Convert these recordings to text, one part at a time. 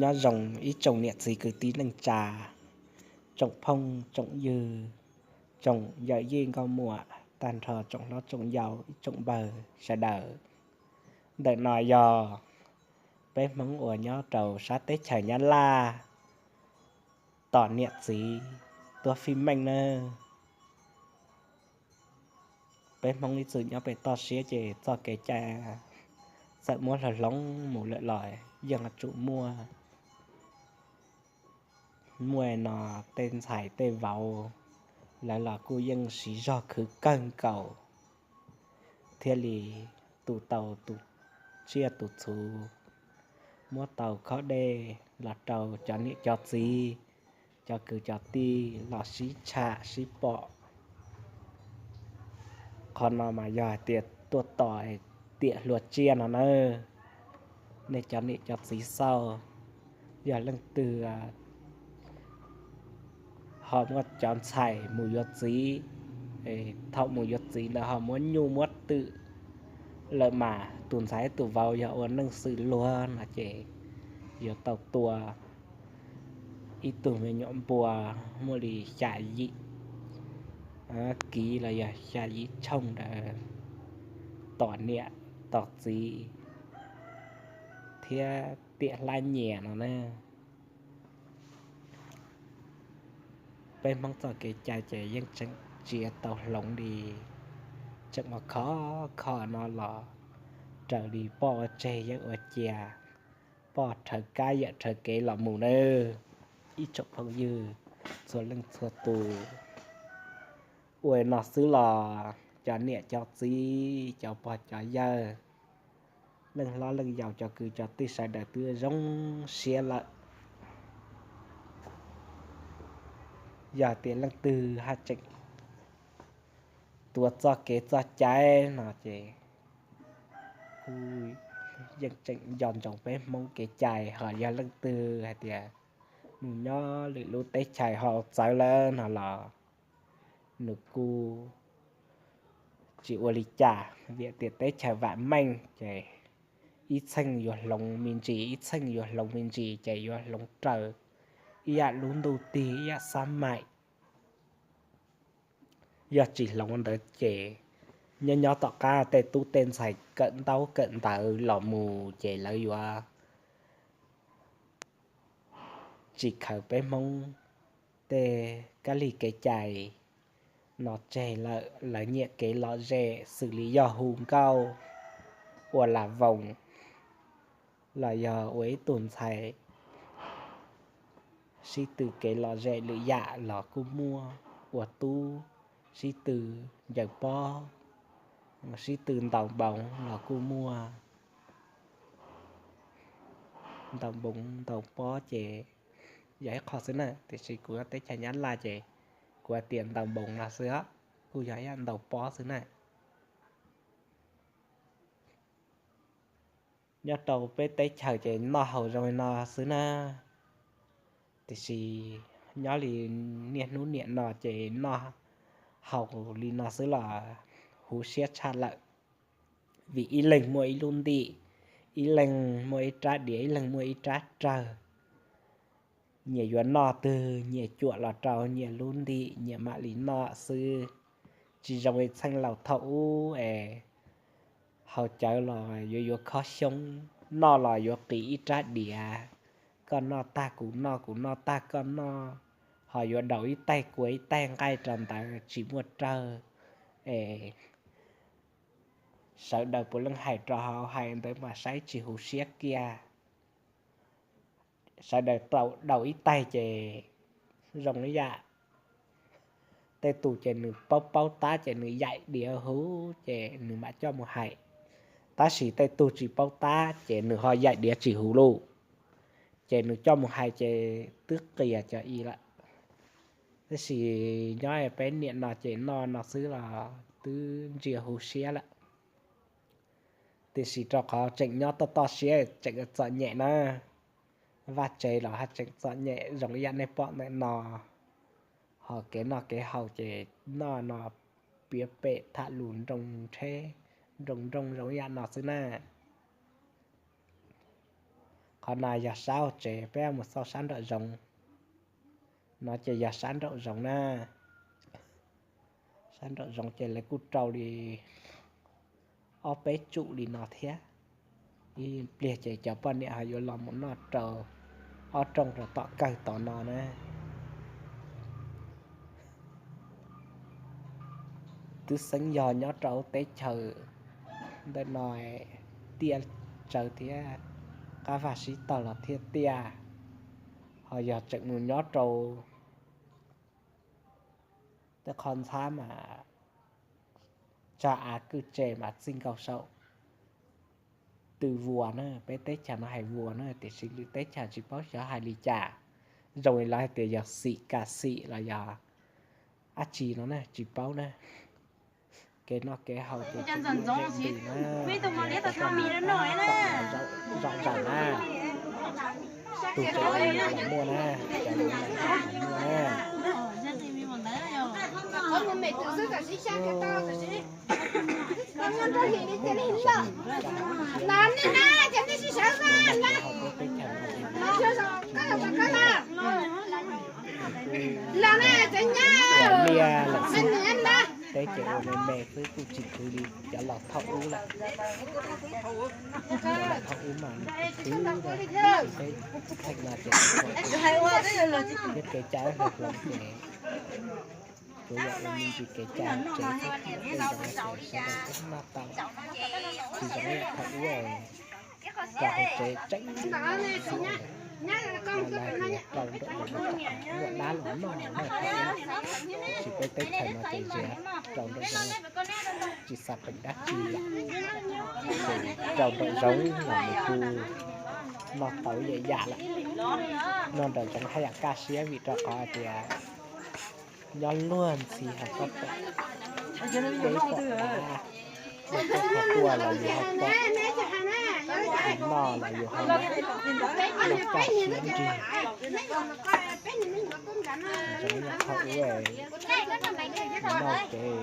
Nyob zoo ib tsoom niam txiv kwv tij neej tsa, tsoom phooj tsoom ywg, tsoom yawm yij nkauj muam, tag nrho tsoom hlob tsoom yau ib tsoom npawg sawv daws. Ntawm no yog peb Hmoob uas nyob rau sab teb chaws Nyab Laj tom niam txiv tuaj fij meej nawb. Peb Hmoob ib txwm nyob pem toj siab ces txoj kev cai txawm muab hloov hloov mus lawm los yeej yuav tsum muaj. Muaj no tej ntxhais tej vauv, lawv los kuj yeej siv zog khwv kawg nkaus thiaj li tu tau tus tsiaj tus txhu, muab tau khob dej los rau cov niam cov txiv, cov kwv cov tij los sib tsham sib pom. Qhov no mas yog hais tias tuaj tos tiam hluas tsiaj no nawb. Nej cov niam cov txiv xauj, yog leej twg ho muab cov ntxhais mus yuav txiv, thaum mus yuav txiv ntawd ho muab nyuj muab twm lawm mas tus ntxhais tus vauv yog ua neej xwm luag no ces yuav tau tua ib tug me nyuam npua muaj li xya yim kiv los yog xya yim tshooj ntawd, tos niam tos txiv thiab tiam hlab nyias no na. Peb Hmoob txoj kev cai ces yeej tseem tsis tau hloov li, tseem ua khov kho no los raws li poj ua tseg yawm ua cia, poj rhawv kab yawm rhawv kev los mus nawb. Ib tsoom phooj ywg txhua leej txhua tus, ua no xwb los cov niam cov txiv cov pog cov yawg, leej hlob leej yau cov kwv cov tij sawv daws twb zoo siab lawm. Yog tias leej twg haj tseem tuav txoj kev txoj cai no ces kuj yeej tseem nco ntsoov peb Hmoob kev cai, ho yog leej twg hais tias mus nyob lwm lub teb chaws ho txawv lawm no los nws kuj tsis ua li cas, vim tias teb chaws vam meej ces ib txheej yuav hloov me ntsis, ib txheej yuav hloov me ntsis ces yuav hloov raws ib yam lub ntuj tig ib yam xab maim. Yog tsis hloov ntawd ces nyob nyob tom qab tej tub tej ntxhais kawm ntaub kawm ntawv los mus ces lawv yuav tsis khaws peb Hmoob tej kab lig kev cai no tseg lawm. Lawv nyiam kev lom zem xws li yog hu nkauj, ua las voos, los yog ua ib tug ntxhais sib tw kev lom zem lwm yam los kuj muaj, ua tub sib tw ncaws pob, sib tw ntaus npoos los kuj muaj. Ntaus npoos ntaus pob ces yog ib qho xwb na, tiam sis kuv nyob teb chaws Nyab Laj ces kuv hais tias ntaus npoos no xwb os, kuj yog ib yam ntaus pob xwb na. Nyob rau peb teb chaws ces noj haus zoo li no xwb na, tiam sis nyob li niaj hnub niam no ces noj haus li no xwb los huv siab tshaj lawm. Vim ib leeg muaj ib lub ntim, ib leeg muaj ib rab diav, ib leeg muaj ib rab rawg. Nyias yuav noj twg nyias cuam los rau nyias lub ntim, nyias mam li noj xwb. Tsis zoo li txheej laus thaum ub es haus cawv los yuav yuav khob xyoob, noj los yuav qiv ib rab diav, koj noj tag kuv noj, kuv noj tag koj noj, ho yuav daus ib taig kua ib taig nqaij rau ntawd tsis muaj rawg. Es sawv daws puav leej hais rau hauv, hais ntawd mas saib tsis huv siab kiag. Sawv daws tau daus ib taig ces zoo ib yam tej tus ces nws paub paub tab ces nws yaim diav huv ces nws mam coj mus hais, tab sis tej tug tsis paub tab ces nws ho yaim diav tsis huv lauj, ces nws coj mus hais ces twb qias cov i lawm. Tab sis nyob peb niam no ces noj no xwb los twb ntsia huv siab lawm. Tiam sis rau qhov tseem nyob toj toj siab tseem txom nyem na, vaj tsev los haj tseem txom nyem zoo li yam nej pom ntawm no. Ho kev noj kev haus ces noj no piav pem tham lus nroo nroo zoo li yam no xwb na. Qhov no yog sab hauv tsev, peb mus xauj sab nraum zoov. No ces yog sab nraum zoov na. Sab nraum zoov ces lawv kuj rau li ob peb tsum li no thiab. Ib pliag ces cov poj niam ho yuav los mus noj rau ob rooj rau tom kawg tod no na. Twb xeeb yog nyob rau teb chaws ntawm no tiaj tsawv thiab, qab vaj sib taug los thiaj tiaj. Ho yog tseem mus nyob rau tej qhov ntxhab mas tsag av kwj tse mas txij nkaus saum tw vuas na. Peb teb chaws no hais vuas na, tiam sis lwm teb chaws tsis paub xyov hais li cas. Zoo li lawv hais tias yog xim, kas xim los yog dab tsi no na, tsis paub na. Kev noj kev haus ces tseem ntxoov ntws na, zaum zaum na. Tus tsev los muaj na, cov los muaj na. Liaj lawm xwb, peb ces ua me me xwb kuj tsis khwv li cov laus thaum ub lawm. Cov laus thaum ub mas nws khwv na, peb theem no ces thiab kev cai hluas hloov ces tsuas yog ua me ntsis kev cai tsev xwb, tej zaum no ces sawv daws twb noj tau, tsis zoo li thaum ub rau hauv tsev tseeb xwb. Lawv hais tias rau nraum zoov, muaj dab los noj no, tiam sis peb teb chaws no ces ntsiag rau nraum zoov, tsis xav peem dab tsi lawm. Ces rau nraum zoov los nws kuj noj tau ib yam yam lawm. Noj nraum zoov haj yam kaj siab vim rau qhov hais tias nyob luag ntxhi ho koj pom deb pom dav, yog koj qhov tuaj los yus ho pom, yus noj los yus ho noj kaj siab nrig. Zoo li thaum ub noj ces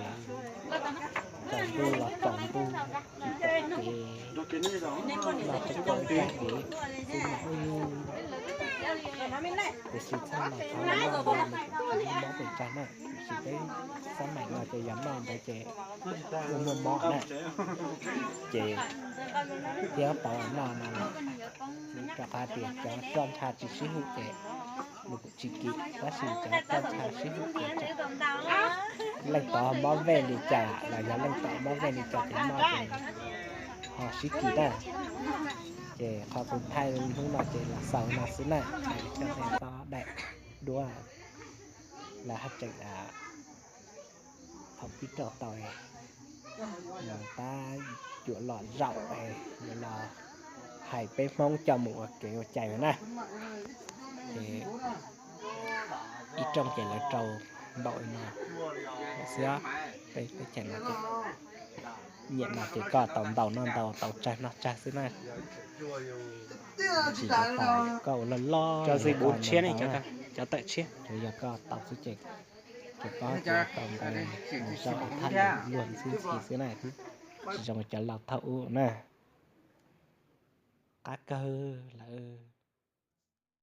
tsaus ntuj los tsaus ntuj, tsis pom kev, noj tsis tau ib tag kev xwb mas. Tiam sis txheej no qhov noj ntawd nws kuj muaj mob pes tsawg na, tiam sis peb xab maim no ces yog noj ntawd ces kuj muaj mob na. Ces thiab tau noj no lawm, rau qhov tias cov roj ntsha tsis sib hum ces nws kuj tsis kim, tab sis cov roj ntsha sib hum ces leej tov mob vej li cas los yog leej tov mob vej li cas ces noj ces ho sib kim na. Ces qhov kuv thaij hnub no ces los xaus no xwb na, coj nej txhob daim duab, lawv haj tseem thaum pib rau tau pab yuav los zaum, yuav los hais peb Hmoob coj mus ua kev ua cai na. Ces ib rooj ces lawv rau npaum li no xwb, peb teb chaws no ces nyiam no ces koj tau ntau noj ntau, tau tsawg noj tsawg xwb na. Tsis tas koj ua loj loj, cov tawm tshiab, yog koj tau xwb ces, ces koj tau ntau, mus zaum thaj luag ntxhi ntxhi xwb na. Tsis zoo cov laus thaum ub na. Qab kawg lawm.